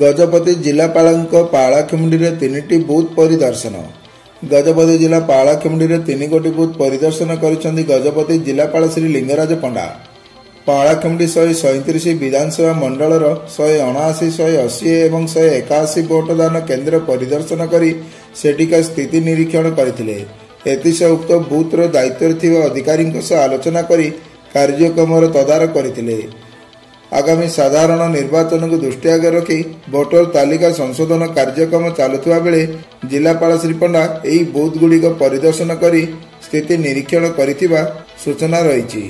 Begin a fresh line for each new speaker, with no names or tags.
ଗଜପତି ଜିଲ୍ଲାପାଳଙ୍କ ପାରଳାଖେମୁଣ୍ଡିରେ 3ଟି ବୁଥ୍ ପରିଦର୍ଶନ। ଗଜପତି ଜିଲ୍ଲା ପାରଳାଖେମୁଣ୍ଡିରେ 3 ଗୋଟି ବୁଥ୍ ପରିଦର୍ଶନ କରିଛନ୍ତି ଗଜପତି ଜିଲ୍ଲାପାଳ ଶ୍ରୀ ଲିଙ୍ଗରାଜ ପଣ୍ଡା। ପାରଳାଖେମୁଣ୍ଡି 137 ବିଧାନସଭା ମଣ୍ଡଳର 179, 180 ଏବଂ 181 ଭୋଟଦାନ କେନ୍ଦ୍ର ପରିଦର୍ଶନ କରି ସେଠିକାର ସ୍ଥିତି ନିରୀକ୍ଷଣ କରିଥିଲେ। ଏଥିସହ ଉକ୍ତ ବୁଥ୍ର ଦାୟିତ୍ୱରେ ଥିବା ଅଧିକାରୀଙ୍କ ସହ ଆଲୋଚନା କରି କାର୍ଯ୍ୟକ୍ରମର ତଦାରଖ କରିଥିଲେ। ଆଗାମୀ ସାଧାରଣ ନିର୍ବାଚନକୁ ଦୃଷ୍ଟି ଆଗରେ ରଖି ଭୋଟର ତାଲିକା ସଂଶୋଧନ କାର୍ଯ୍ୟକ୍ରମ ଚାଲୁଥିବା ବେଳେ ଜିଲ୍ଲାପାଳ ଶ୍ରୀ ପଣ୍ଡା ଏହି ବୁଥ୍ଗୁଡ଼ିକ ପରିଦର୍ଶନ କରି ସ୍ଥିତି ନିରୀକ୍ଷଣ କରିଥିବା ସୂଚନା ରହିଛି।